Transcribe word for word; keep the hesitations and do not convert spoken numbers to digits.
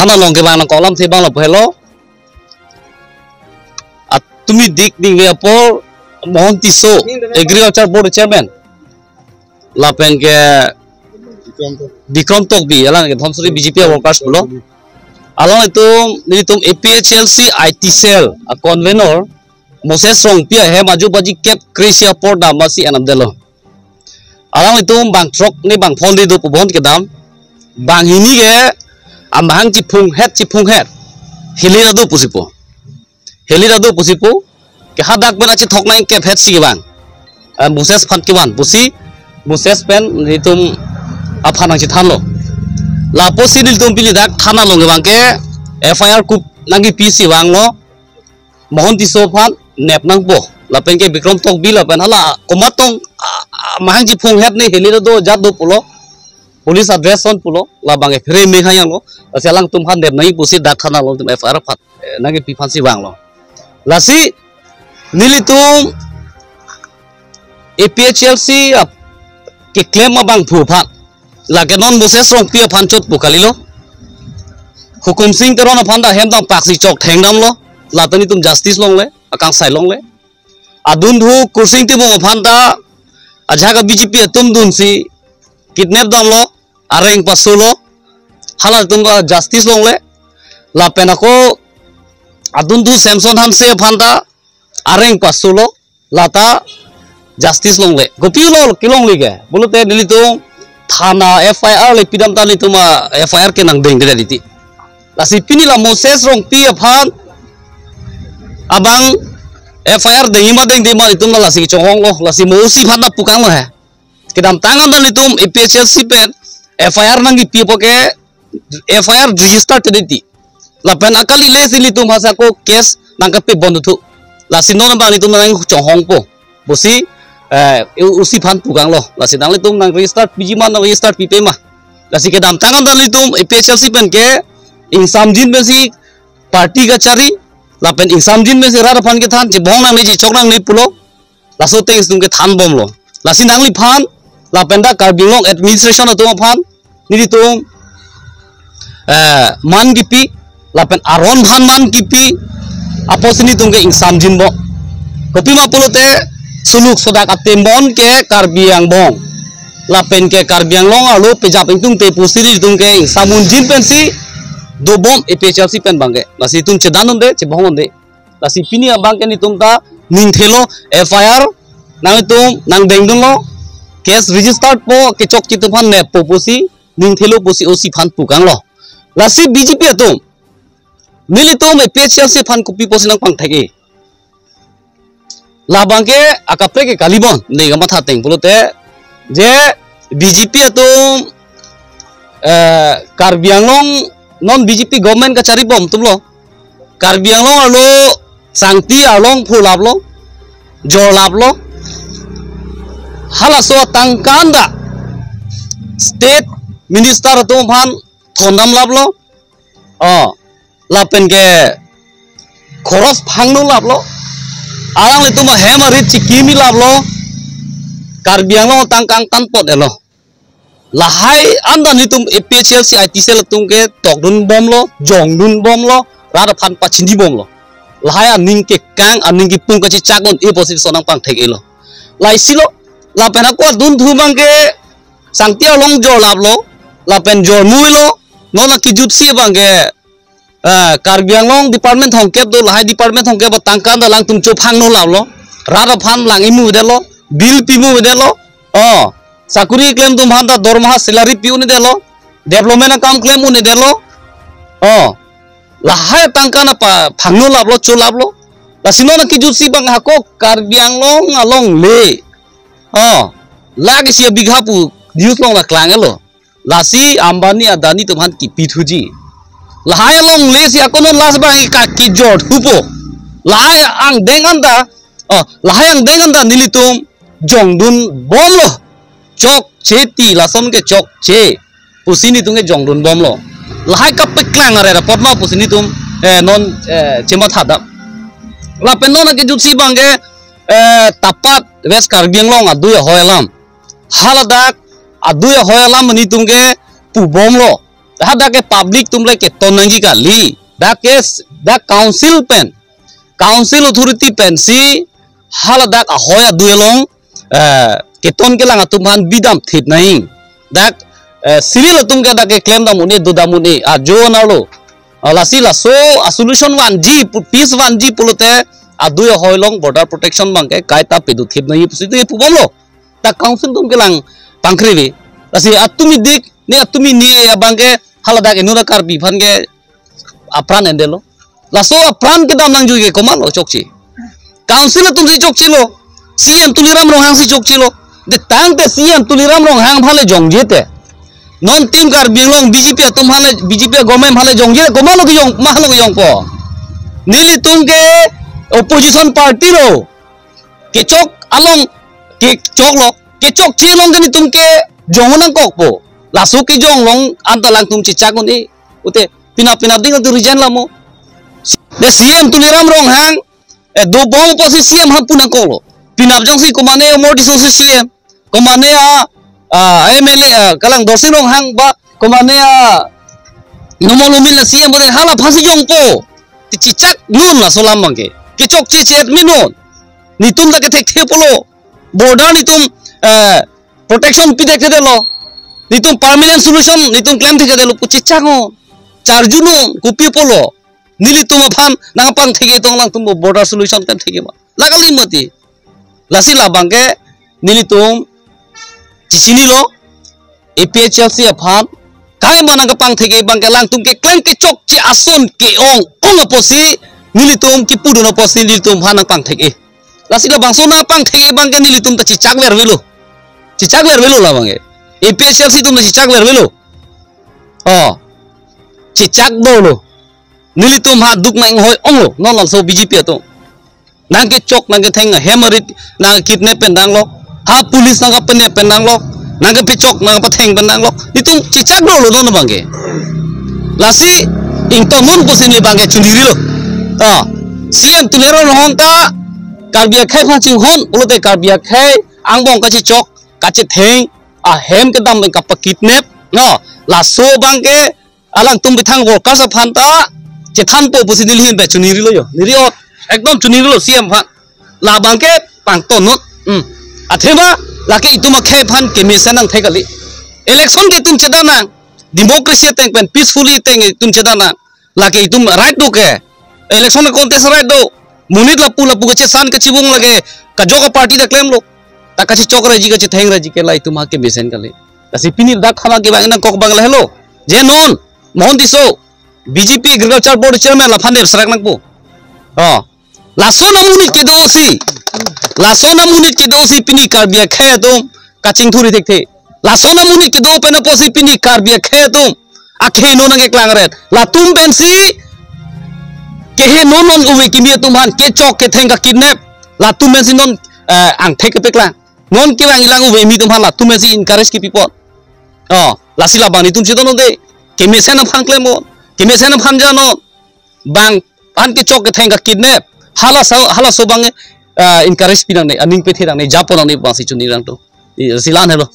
Than along kevang nangkok alamthe abang lapu helo. Atumi dik ningle apor Mohon Tisso, Agriculture Board Chairman. Lapen ke Bikram Tokbi, alang ke Dhansiri B J P workers pulo. Alanglitum, nelitum A P H L C I T cell a convener Moses Rongpi ahem ajo baji kep kre-isi apor dam masi enam delo. Alanglitum bang throk ne bang phongo do pu bon kedam. Banghini ke amahang chiphung het, chiphung het. Hili ta do pusi pu. Hili ta do pusi pu. Ke hadak pen achethok nangkep het si kevang. Eh, Moses aphan kevan pusi Moses pen nelitum aphan nangchethanlo. Lapusi nelitum pini dak than along kevang ke F I R kup nangkepi si vanglo. Mohon Tisso aphan nep nangpo. Lapen ke Bikram Tokbi lapen hala komat tong, ah, ah, amahang chiphung het ne hili ta do jat do pulo. Police address on pulo. Labang ke phere me hayang lo. Lasi alangtum aphan nep nangji pusi dak than along nelitum F I R aphan, eh, nangkepi aphan si vanglo. Lasi nelitum A P H L C, ah, keklem abangphu aphan. Lake non Moses Rongpi aphan chot pu kalilo. Hukum Sing Teron aphan ta hem dam pak si chok theng damlo. Lata nelitum justice longle, akangsai longle. Adunthu Kursing Timung aphan ta ajak a B J P atum dunsi kidnap damlo, areng pasolo. Halatum ta justice longle. Lapen ako adunthu Samson Hanse aphan ta areng pasolo, lata justice longle. Kopi lo kelongle ke pulote nelitum thana F I R le pidam ta nelitum a F I R ke nangdengde titi. Lasi pini la Moses Rongpi aphan abang F I R dengji ma dengde ma nelitum la lasi chonghong lo, lasi mo O C aphan ta pu kanglo he. Kedamtang an ta nelitum A P H L C pen F I R nangkepi apot ke F I R register te titi. Lapen akali le si nelitum hasi ako case nangkepi bon thu. Lasi non abang nelitum nangchonghongpo. Pusi, eh, O C aphan pu kanglo. Lasi nanglitum nang register piji ma, nang register pipe ma. Lasi kedamtang an ta nelitum A P H L C pen ke ingsamjin pensi party kachari. Lapen ingsamjin pensi rat aphan kethan chibong nangne, chichok nangne pulo. Laso ateng nelitum kethan bomlo. Lasi nangliphan lapen ta Karbi Anglong administration atum aphan nelitum, eh, man kepi, lapen aron aphan man kepi apotsi nelitum ke ingsamjin bom. Kopima pulote suluk sodak atem bon ke Karbi angbong lapen ke Karbi Anglong arlo pejap ingtungte pusi nelitum ke ingsamunjin pensi dobom A P H L C pen abang ke. Lasi nelitum chedan un'e, chibong un'e. Lasi pini abang ke nelitum ta ningthelo, F I R nangtum nangdengdunlo, case registered po, kechokche atum aphan neppo pusi ningthelo pusi O C aphan pu kanglo. Lasi B J P atum, nelitum A P H L C aphan kopi pusi nangpangthek-e? Labang ke akaprek ke kali bon, ne kamatha ateng pulote, je B J P atum, eh, Karbi Anglong non B J P government kachari bom atumlo. Karbi Anglong arlo sangti arlong phulaplo, jorlaplo. Halaso atangka an ta state minister atum aphan thondamlaplo. Oh, lapen ke khoros phangnolaplo. Alanglitum ahem arit chikimilaplo. Karbi Anglong atangka angtanpot-elo. Lahai an ta nelitum A P H L C I T cell atum ke tokdun bomlo, jongdun bomlo, rat aphan pachini bomlo. Lahai aning kekang, aning kipung kachechak un-e pusi lason nangpangthek-elo. Laisilo, lapen ako adunthu abang ke sangti arlong jorlaplo, lapen jormuilo, non akejutsi abang ke, eh, Karbi Anglong department thomkep do, lahai department thomkep atangka an ta alangtum chophangnolaplo, rat aphan lang-imu-edetlo, bill pimu-edetlo, oh, sakuri klem atum aphan ta dormaha salary pi-un-edetlo, development akam klem un-edetlo, oh, lahai atangka an ta pa phangnolaplo, cholaplo, lasi non akejutsi abang hako Karbi Anglong alongle, oh, lakh isi abigha pu news along ta klang-elo. Lasi Ambani Adani atum aphan kipithuji. Lahai alongle si ako non last abang ke kejor thupo. Lahai angdeng an ta, oh, lahai angdeng an ta nelitum jongdun bomlo. Chokche ti, lason ke chokche pusi nelitum ke jongdun bomlo. Lahai kapeklang arere apot ma pusi nelitum, eh, non, eh, chematha dam. Lapen non akejutsi abang ke, eh, Tapat West Karbi Anglong adui ahoi alam. Haladak adui ahoi alam nelitum ke pu bomlo. Hadak ke public atum le keton nangji kali. Dak ke s-, dak council pen, council authority pensi haladak ahoi adui along, eh, keton kelang atum aphan bidam thip nangji. Dak, eh, civil atum ke dak keklem dam un-e, do dam un-e, ajo anarlo. Ah, lasi laso a solution vanji pu, peace vanji pulote adui ahoi along border protection abang ke kaita pedo thip nangji pusi do pubomlo. Dak council atum kelang pangkri ave. Lasi atum idik, ne atum ini abang ke haladak inut a Karbi aphan ke apran endelo. Laso apran kedam nangjui ke komatlo chokche? Council atumsi chokchelo. C M Tuliram Ronghangsi chokchelo. De tangte C M Tuliram Ronghang aphan le jongje te, non Team Karbi Anglong B J P atum aphan le, B J P government aphan le jongje, komatlo kejong, komatlo kejongpo? Nelitum ke opposition party lo. Kechok along, kechoklo. Kechokche along ke nelitum kejong nangkokpo. Laso kejong along anta alangtum chechak un-e. Pute penap penap ding tu resign lamo. De C M Tuliram Ronghang, eh, dobom apotsi C M aphan pu nangkoklo. Penap jongsi komane Omor Tisso si C M, komane a, a, M L A, a, kalang Dorsing Ronghang ba, komane a, Numal Momin le C M pute hala aphansi jongpo. Te chechak non laso alam abang ke. Kechokche chet mi non. Nelitum ta kethekthe pulo. Border nelitum, eh, protection pi thekthedetlo. Nelitum permanent solution nelitum klem thekthedetlo pu chechak non. Charju non, kopi pulo? Nelitum aphan nangpangthek-e tong, alangtum border solution klem thek-e ma? La kali mati. Lasi labang ke nelitum chechinilo, A P H L C aphan kaima nangpangthek-e abang ke alangtum keklem kechokche ason ke-ong ong apotsi nelitum kipudun apotsi nelitum aphan nangpangthek-e. Lasi labangso nangpangthek-e abang ke nelitum ta chechak ver avelo. Chechak ver avelo labang ke. A P H L C atum ta chechak ver avelo. Oh. Chechak dolo. Nelitum ha duk nang hoi onglo, non labangso B J P atum. Nangkechok, nangketheng, hem arit, nangkidnap pen danglok. Ha police nangkapenep pen danglok. Nangkepechok, nangkepetheng pen danglok. Nelitum chechak dolo non abang ke. Lasi ingtonnon pusi neli abang ke chonirilo. Ah, C M Tuliram Ronghang ta Karbi akhei aphan chinghon, pulote Karbi akhei angbong kachechok, kachetheng, ahem kedam pen kapakidnap, no, laso abang ke alangtum bithang workers aphan ta chethanpo pusi neli ahin pen chonirilo yo. Neri-ot. Ekdom chonirilo C M aphan. Labang ke pangtonnon. Hmm. Athema lake itum akhei aphan kemesen nangthek kali. Election ke itum chedan nang. Democracy ateng pen peacefully ateng itum chedan nang. Lake itum right do ke. Election contest right do. Monit lapu lapu kachesan kachibung lake kajok a party ta klemlo. Ta kachechok raji kachetheng raji ke la itum ha kemesen kali. Lasi pini dak khama kevang nangkok abang lahelo. Je non Mohan Tisso, B J P Agriculture Board Chairman, laphan dep serak nangpo. Oh. Lason amonit kedo si. Lason amonit kedo si pini Karbi akhei atum kachingthur thekthe. Lason amonit kedo pen apotsi pini Karbi akhei atum akhei non nangkeklang ret. Latum pensi keheno non, ove kimi atum aphan kechok ketheng kakidnap. Latum pensi non, eh, angthek kepeklang. Non kevang ilang ove kimi atum aphan latum pensi encourage kepipon. Oh, lasi labang nelitum chetonnon de. Kemesen aphan klemnon. Kemesen aphan janon. Bang aphan kechok ketheng kakidnap. Halaso, halaso abang, eh, encourage pi nangne, aning pethe nangne, japo nangne abangsi chonirilo. Lasi la-an helo.